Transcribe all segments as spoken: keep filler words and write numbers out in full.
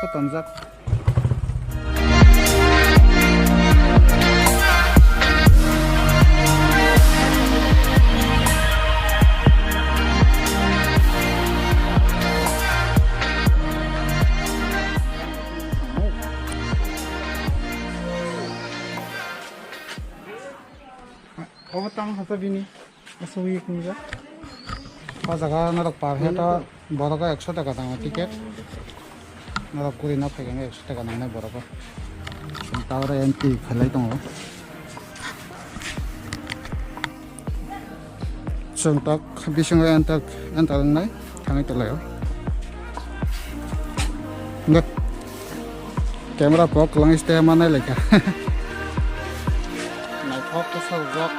Tonjak. Obo tamo hata bini asugwi kunja. O jaga norok par he to borok ekso taka tang ticket. Norok kuri no phai khe ekso taka nangnai borok o. Chwng ta oro entry khlai tongo. Chwng tak bisingo enter enter wngnai thangwi tonglaio. Camera pok kwlwng ste manai laikha. Naithok khe sajak.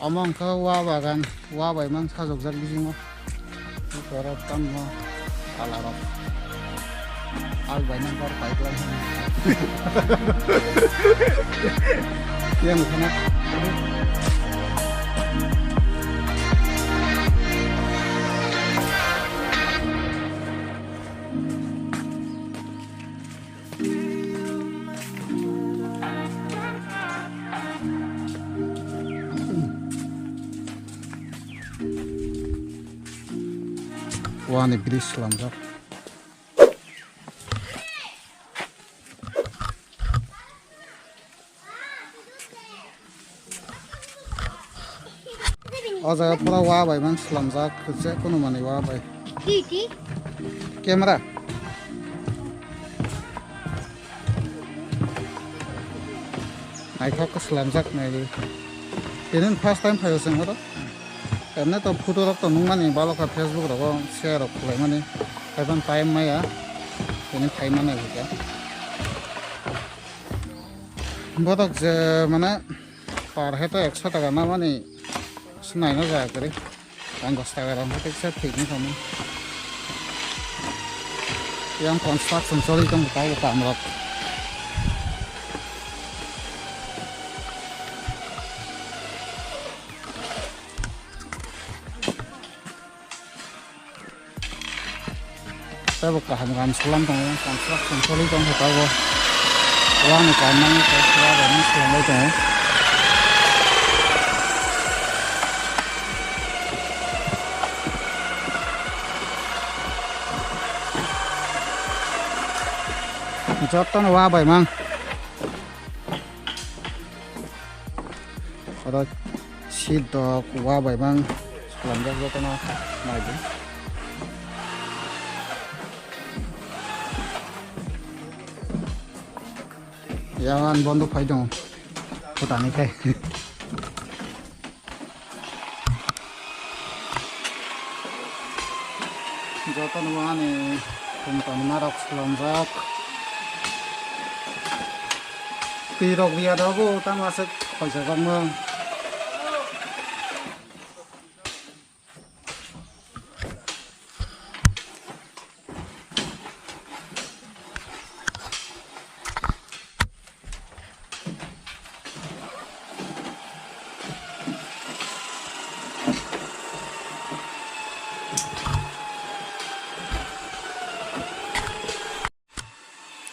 Omo wngkha wa bagan, wa bai mang sajokjak bisingo. Borok tamo pala rok. Al bai nang kor pai klan. Yang khana. Wani bridge slamjak. O jaga pura wa bai man slamjak, je kunu manwi wa bai. Camera. Naithok khe slamjak nai. Tini first time phaio chwng oro. Emne to photo rok to nukmani balo kha Facebook rogo share rok khlaimani. Haiban time maya. Tini phaimani hwnkhe. Botok je mane par heto ekso taka namani swnaina jaya kwrwi. Ang dos taka rok hwnkhe teksa thik wngkha mo. Yang construction choli tong kha kam rok. Tei bo kaham kaham solam tongo, construction choli tong kha tabok. Wani kainwi khe wa bai mani solamlai tongo. Jotono wa bai mang. Oro seat rok wa bai mang slamjak jotono naidi. Yawan bondo phai tongo. Kotani khai. Jotono ani khum tonma rok slamjak. Twi rok riya dogo tamo aswk khoichajak no.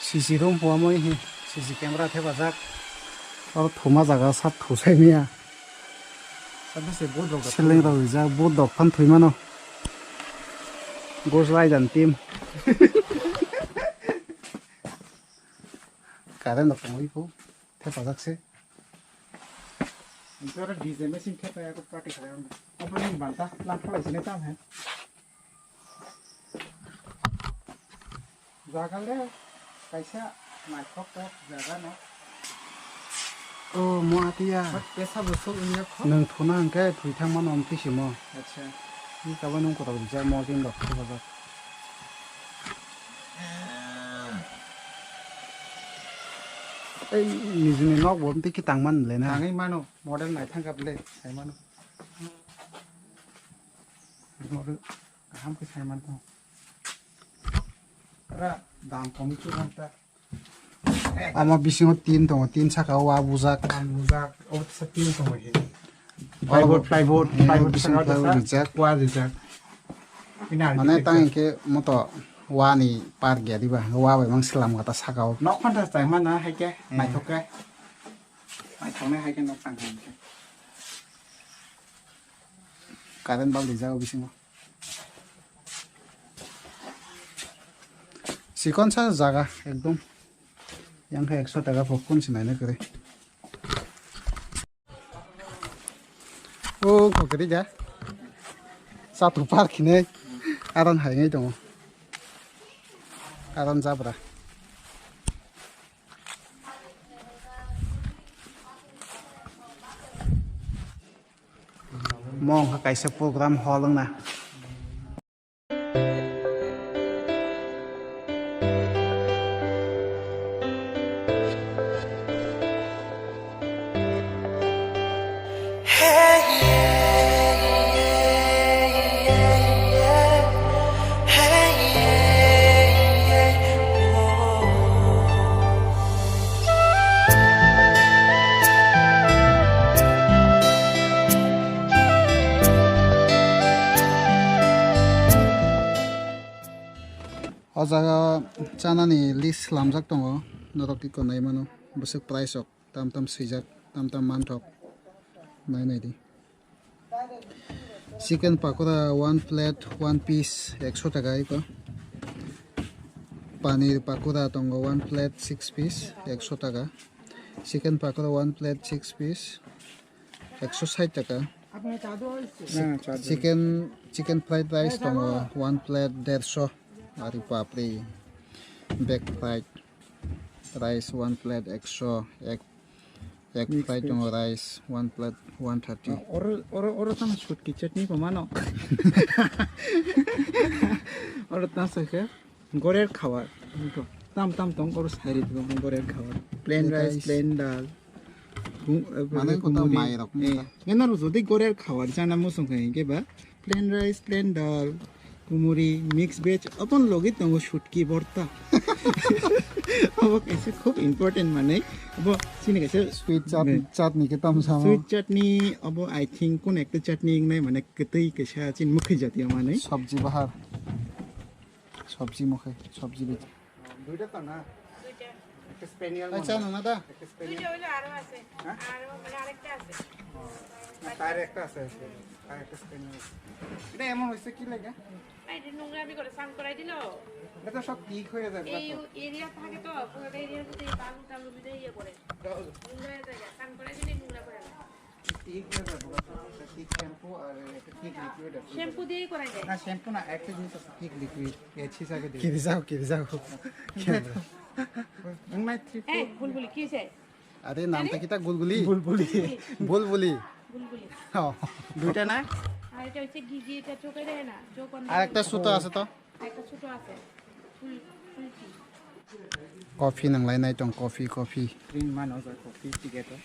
C C room huamoi hi C C camera thepajak. Oro thuma jaga sat thusai miya. Seleng rok rijak, boat rok phan thwi mano. Ghost Rider team. Current rok tongwi phu, thepajak se. Oro D J machine thepaya ko party khlai. Opening banta, lang khlai sini tam hai. Jaga le kaisa naithok tok jaga no. O mo atiya. Bak pesa bo sok wngya kho. Nwng thuna hwnkhe thwi thang mano omo twi simo. Acha. Ni kabo nwng kotor rijak mo tin rok thwi bajak. Ei nijini nok bo twi ki tang man le na. Tangwi mano model nai thang kha ble sai mano. Model kaham khe sai man tong. Ra dam komi chu ghanta. Omo bisingo tin tongo, tin saka o wa bujak. Wa bujak, o sa tin tongo he. Plywood, plywood, eh, plywood bisingo saka o plywood sa rijak. Wa rijak. Mane tang hinkhe moto wa ni par gaya diba, wa bai mang slam gata saka o. Nok phanta chai mana hai khe, eh, naithok khe. Naithok nai hai khe nok tang hai khe. Current bulb rijak o bisingo. Chikon sa jaga ekdom. Yang khe ekso taka popcorn se naina kwrwi. O kokri ja. Satu park hinwi. Aron hai ngai tongo. Aron jabra. Mo wngkha kaisa program hall wngna. O jaga chanani list slamjak tongo, norok iko nai mano, bwswk price rok tam tam swijak, tam tam manthok, nai nai di. Chicken pakora one plate, one piece, ekso taka iko. Paneer pakora tongo one plate, six piece, ekso taka. Chicken pakora one plate, six piece, ekso sait taka. Chicken, chicken fried rice tongo one plate, derso. Ari papri, veg fried rice one plate, ekso, egg Egg fry tongo, rice one plate one thirty. Ah, oro, oro, oro tamo sutki chutney bo mano. Oro tamo sakhe gorer khawar. Tam tam tong oro sairi tong gorer khawar. Plain rice, plain dal. Manwi kotor kumuri, mai rok. Eh, ngenaro jodi gorer khawar chana muchung khe hinkhe ba plain rice, plain dal, kumuri, mix veg, aboni logi tongo sutki borta. Abo kaisa khub important manwi. Abo chini kaisa sweet chutney, chutney khe tamo samo. Sweet chutney, abo I think kun ekta chutney wngnai mane kwtwi kaisa chini mukhi jatiya manwi. Sabji bahar. Sabji mukhi, sabji bej. দুইটা তো না? দুইটা। একটা স্প্যানিয়েল আচ্ছা, মনে হয়। না, না, দা। একটা স্প্যানিয়েল। দুইটা হইলে আরো আছে। হ্যাঁ? আরো, মানে, আরেকটা আছে। ও, না, তার একটা আছে, আছে। আর একটা স্প্যানিয়েল আছে। এটা এমন হয়েছে কি লাগে? এই যে নোংরামি করে স্নান করাই দিল। এটা তো সব ঠিক হয়ে যাবে, এই তো। এরিয়া থাকে তো, পুরোটা এরিয়ার মধ্যে এই বালু টালু মিলে ইয়ে করে। নোংরা হয়ে যায়, স্নান করাই দিলে নোংরা করে না। ঠিক হয়ে যাবে, ঠিক শ্যাম্পু আর একটা ঠিক লিকুইড আছে। শ্যাম্পু দিয়েই করা যায়। না, শ্যাম্পু না, একটা জিনিস আছে, ঠিক লিকুইড, এজ হিসাবে দিই। কিনে যাও, কিনে যাও। ঠিক আছে। One night three এই four। বুলবুলি, কি হয়েছে? আরে, নামটা কিতা? গুলগুলি? বুলবুলি। বুলবুলি। বুলবুলি। ও। দুইটা না? আর এটা হচ্ছে ঘিঘি, এটা চোখে দেয় না, চোখ অন্ধ আর একটা করে। সুতো আছে তো? একটা ছোট আছে। ফুল, ফুল কি? Coffee nanglai nai tong, coffee, coffee. Free mano ja coffee ticket o.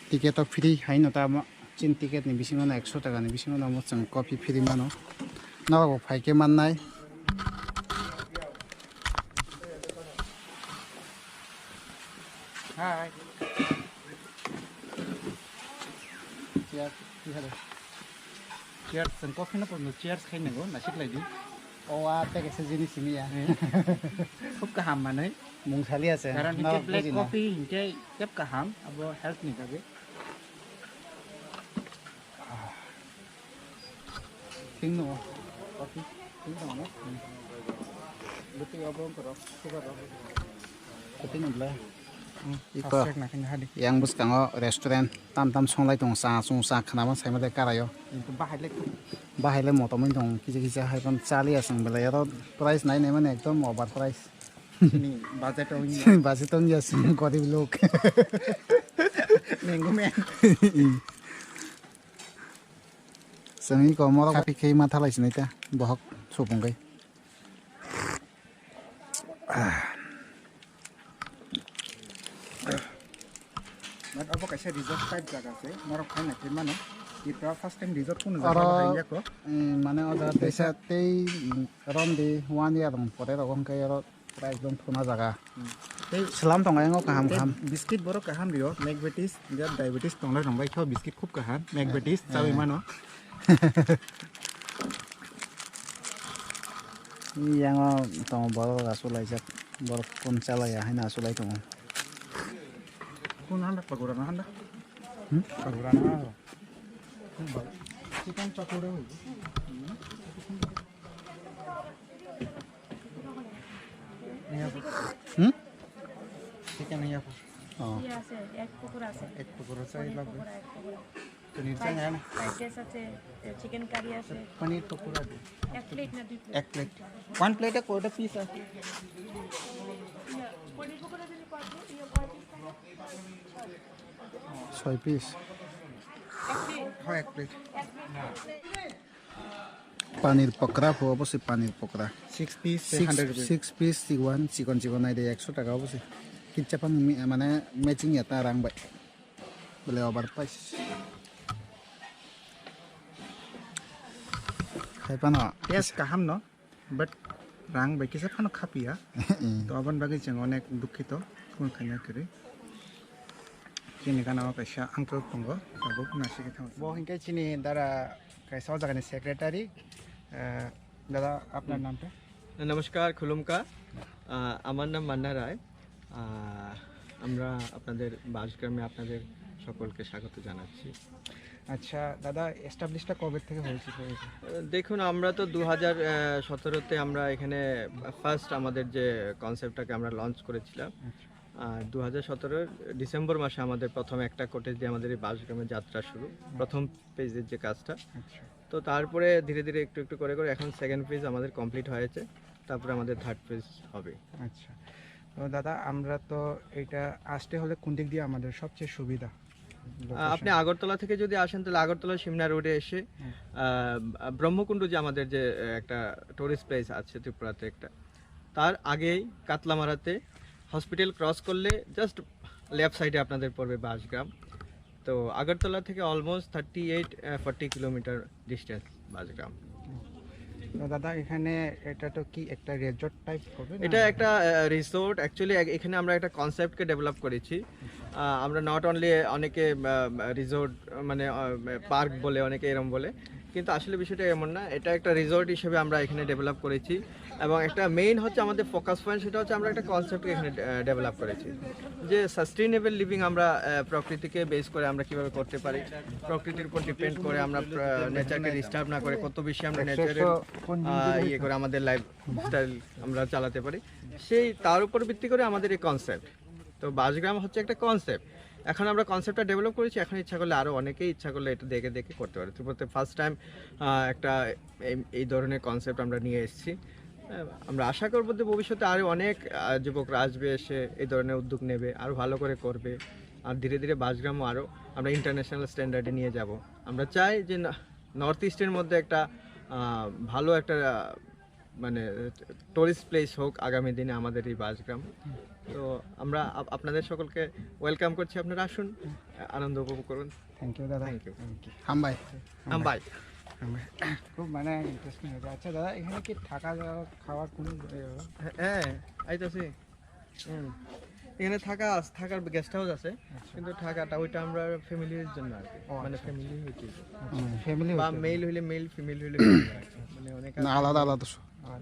Ticket o free hai no ta mo, chin ticket ni bisingo no ekso taka ni bisingo no mo chwng coffee free mano. Norok bo phai khe mannai. Hai. Chair, chair. Chair, chwng coffee no phuno chair khai nango, naisik lai di. O, a, tei kaisa jinis simi ya. Eh. Khub kaham manwi. Mung sali ase. Karon hinkhe black coffee hinkhe tep kaham, abo health ni bagwi. Thing no, coffee, thing no, no? Bwtwi abo wngkha rok, sugar rok. Coffee no bwlai. Hmm, iko. Fast track na khe hadi. Yang bwskango restaurant tam tam songlai tongo, cha chwng cha khwnama saima de karaio. Bahai le. Bahai le motom wng tongo, kisa kisa hai phano chali aswng belai aro price nai nai mani ekdom over price. Chini budget o wngya. Chini budget o wngya, chini gorib lok. Mengo men. Chwng iko morok kapi khe ma thalai sinai ta, bohok supung kai. Mat obo kaisa resort type jaga se, norok phai naikhe mano. Tripura first time resort kuno jaga oro hai yako. Eh, mane o jaga teisa tei, mm, rom di one year rong pore rogo hwnkhe oro Pura ekdom thuna jaga. Hmm. Tei Slam tongo, ayang o kaham tei kaham. Biscuit borok kaham rio, Macbetis, ja diabetes tonglai rong bai kho biscuit khub kaham, Macbetis, eh, chawi mano. Yang o tongo borok rok achuk laijak, borok phone chalai ya haino achuk lai tongo. Phone handa pagura na handa. Hmm? Pagura na handa. Chicken pakora hoy. Hmm? Chicken niya po. Oh. ইয়ে আছে, এগ পকোড়া আছে। এগ পকোড়া চাই পনির লাগবে। পকোড়া, এগ পকোড়া। পনির চাই না? Fried rice আছে, chicken curry আছে। পনির পকোড়া দিন। এক প্লেট না দুই প্লেট? এক প্লেট। ওয়ান প্লেটে কয়টা পিস আছে? ইয়ে, পনির পকোড়া যদি কয় প্লেট, ইয়ে, কয় পিস থাকে? ছয় পিস। এক প্লেট। হ্যাঁ, এক প্লেট। এক plate. Panir pakora po, obo se panir pakora. Six piece, six, hundred rupees. Six piece, si one, chikon chikon nai de, ekso taka obo se. Kitsa pan mi-, mane matching ya ta rang bai. Bole over price. Hai pano. Yes, kaham no. But rang bai kisa phano khapia. To aboni bagwi chwng onek dukhito, phone khaina kwrwi. Chini gana o kaisa uncle tongo, tabuk nasigi thango. Bo hinkhe chini dara kaisa o jagani secretary. Eh, dada, apnar namta? নমস্কার, খুলুমকা। আহ, আমার নাম মান্না রায়। আহ, আমরা আপনাদের বাসগ্রামে আপনাদের সকলকে স্বাগত জানাচ্ছি। আচ্ছা দাদা, এস্টাবলিশটা কবে থেকে হয়েছিল এটা? আহ, দেখুন, আমরা তো দু হাজার সতেরোতে আমরা এখানে ফার্স্ট আমাদের যে কনসেপ্টটাকে আমরা লঞ্চ করেছিলাম। আচ্ছা। আহ, দু হাজার সতেরোর ডিসেম্বর মাসে আমাদের প্রথম একটা কটেজ দিয়ে আমাদের এই বাসগ্রামে যাত্রা শুরু, প্রথম ফেজের যে কাজটা। আচ্ছা। তো তারপরে ধীরে ধীরে একটু একটু করে করে এখন সেকেন্ড ফেজ আমাদের কমপ্লিট হয়েছে, তারপরে আমাদের থার্ড ফেজ হবে। আচ্ছা। তো দাদা, আমরা তো এটা আসতে হলে কোন দিক দিয়ে আমাদের সবচেয়ে সুবিধা? আহ, আপনি আগরতলা থেকে যদি আসেন, তাহলে আগরতলা সিমনা রোডে এসে, হুম। আহ, ব্রহ্মকুণ্ড যে আমাদের যে, আহ, একটা টুরিস্ট প্লেস আছে ত্রিপুরাতে একটা, তার আগেই কাতলামারাতে হসপিটাল ক্রস করলে জাস্ট লেফট সাইডে আপনাদের পড়বে বাসগ্রাম। তো আগরতলা থেকে অলমোস্ট থার্টি এইট, আহ, ফর্টি কিলোমিটার ডিস্টেন্স বাসগ্রাম। তো দাদা, এখানে এটা তো কি একটা রিসর্ট টাইপ হবে না? এটা একটা, আহ, রিসর্ট। অ্যাকচুয়ালি এ-, এখানে আমরা একটা কনসেপ্টকে ডেভেলপ করেছি। আহ, আমরা নট অনলি অনেকে, আহ, রিসর্ট, মানে, আহ, পার্ক বলে, অনেকে এরম বলে, কিন্তু আসলে বিষয়টা এমন না। এটা একটা রিসর্ট হিসেবে আমরা এখানে ডেভেলপ করেছি এবং একটা মেইন হচ্ছে আমাদের ফোকাস পয়েন্ট, সেটা হচ্ছে আমরা একটা কনসেপ্ট এখানে, আহ, ডেভেলপ করেছি যে সাস্টেইনেবল লিভিং, আমরা, আহ, প্রকৃতিকে বেস করে আমরা কিভাবে করতে পারি, প্রকৃতির উপর ডিপেন্ড করে আমরা, আহ, নেচারকে ডিস্টার্ব না করে কত বেশি আমরা নেচারের, আহ, ইয়ে করে আমাদের লাইফস্টাইল আমরা চালাতে পারি, সেই তার উপর ভিত্তি করে আমাদের এই কনসেপ্ট। তো বাসগ্রাম হচ্ছে একটা কনসেপ্ট। এখন আমরা কনসেপ্টটা ডেভেলপ করেছি, এখন ইচ্ছা করলে আরও অনেকেই ইচ্ছা করলে এটা দেখে দেখে করতে পারে। ত্রিপুরাতে ফার্স্ট টাইম একটা এই, এই ধরনের কনসেপ্ট আমরা নিয়ে এসেছি। আহ, আমরা আশা করবো যে ভবিষ্যতে আরও অনেক, আহ, যুবকরা আসবে, এসে এই ধরনের উদ্যোগ নেবে, আরও ভালো করে করবে। আর ধীরে ধীরে বাসগ্রামও আরও আমরা ইন্টারন্যাশনাল স্ট্যান্ডার্ডে নিয়ে যাব। আমরা চাই যে ন-, নর্থ ইস্টের মধ্যে একটা, আহ, ভালো একটা, আহ, মানে, টুরিস্ট প্লেস হোক আগামী দিনে আমাদের এই বাসগ্রাম। তো আমরা আপ-, আপনাদের সকলকে ওয়েলকাম করছি, আপনারা আসুন, আনন্দ উপভোগ করুন। থ্যাংক ইউ দাদা। Thank you. Thank you. হামবাই। হামবাই। হামবাই। খুব মানে ইন্টারেস্টিং হয়েছে। আচ্ছা দাদা, এখানে কি থাকা যাওয়া, খাওয়ার কোনো, এ, হ্যাঁ, আইতাছি। হুম। এখানে থাকা আছ-, থাকার গেস্ট হাউস আছে, আচ্ছা। কিন্তু থাকাটা ওইটা আমরা ফ্যামিলির জন্য আর কি, ও, মানে আচ্ছা, ফ্যামিলি হইতে হইতে। আচ্ছা, ফ্যামিলি বা হইতে মেল হইতে। হইলে মেল, ফিমেল হইলে ফিমেল আর কি। মানে অনেক না, আছে। আলাদা আলাদা শো।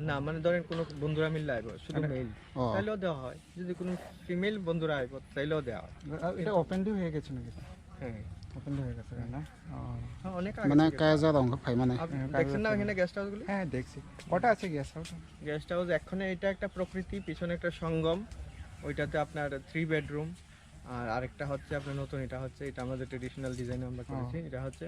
না, মানে ধরেন কোনো বন্ধুরা মিললে আইবো, শুধু মানে মেল, ও। তাইলেও দেওয়া হয়। যদি কোনো ফিমেল বন্ধুরা আইবো, তাইলেও দেওয়া হয়। আ, এটা ওপেনলি হয়ে গেছে নাকি? হ্যাঁ। ওপেনলি হয়ে গেছে না? ও। হ্যাঁ, অনেক আগে মানে থেকে। কাজা দং ফাইমানে। আপনি হুম, দেখছেন না কাজা ওখানে আছে। গেস্ট হাউসগুলি? হ্যাঁ, দেখছি। কটা আছে গেস্ট হাউস? গেস্ট হাউস এখানে এটা একটা প্রকৃতি, পিছনে একটা সঙ্গম, ওইটাতে আপনার থ্রি বেডরুম, আর আরেকটা হচ্ছে আপনার নতুন, এটা হচ্ছে, এটা আমাদের ট্রেডিশনাল ডিজাইন আমরা ও। করেছি, এটা হচ্ছে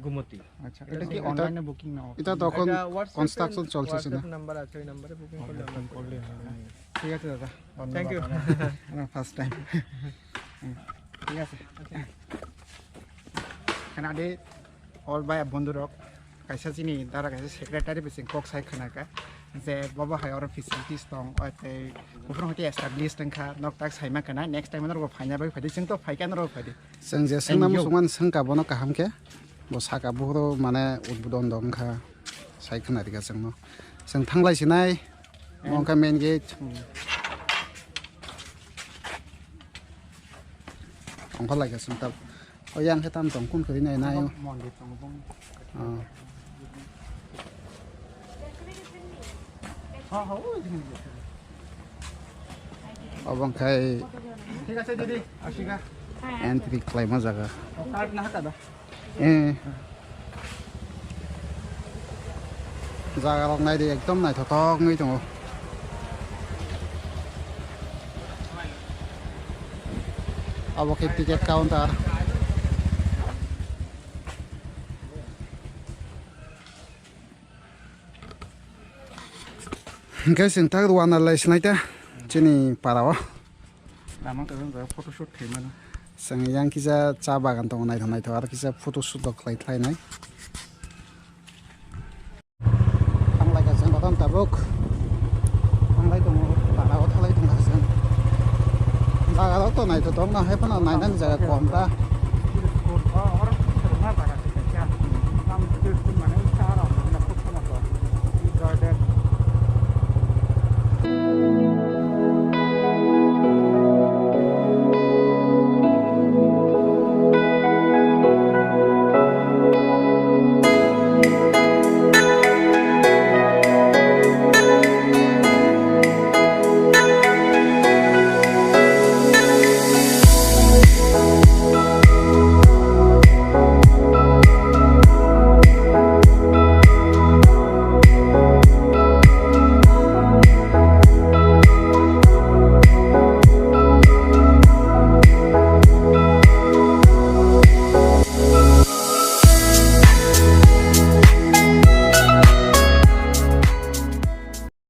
গুমতি। আচ্ছা, এটা এটা কি এটা, অনলাইনে বুকিং না অফলাইনে? এটা তখন এটা WhatsApp-এ, কনস্ট্রাকশন চলছে, WhatsApp না? নাম্বার আছে, ওই নাম্বারে বুকিং ও, করলে আমরা বুকিং করে করলে দিই। হবে। ঠিক আছে দাদা, থ্যাংক ইউ। ধন্যবাদ। আমার ফার্স্ট টাইম। হুম, ঠিক আছে। আচ্ছা। এখানে আদে অল ভাই বন্ধু rock, kaisa chini dara kaisa secretary bising kok sai khna kha je bobo hai oro facilities tong, oi tei buphuru hai tei establish tong kha, nok tak sai ma khna, next time norok bo phaina bai phai di, chwng to phai khe norok bo phai di. Chwng je swngna muchungmani swngkha bono kaham khe, bo saka buphuru mane udbodon dong kha, sai khna rikha chwngno. Chwng thanglai sinai. Omo khe main gate. Ongkha lai kha sung tab. O yang khe tam tong kun kwrwi nai nai. Mondir tongo bong. Ah. Ha, ha, o jing. Obo khai. Thik ache didi, asika. Entry khlaima jaga. Card na haka da. Eh. Jaga rok nai di ekdom naithothok wngwi tongo. Abo khe ticket counter. Hingke chwng tak rwna lai sinai ta chini para o. Lama khe wng kha photoshoot khaimano. Chwng yang kisa cha bagan tongo naithok naithok aro kisa photoshoot rok khlai khlainai. Thanglai kha chwng bodol tabuk. Thanglai tongo para o thalai tongkha chwng. Jaga rok to naithothok no hai phano nainani jaga kom ta.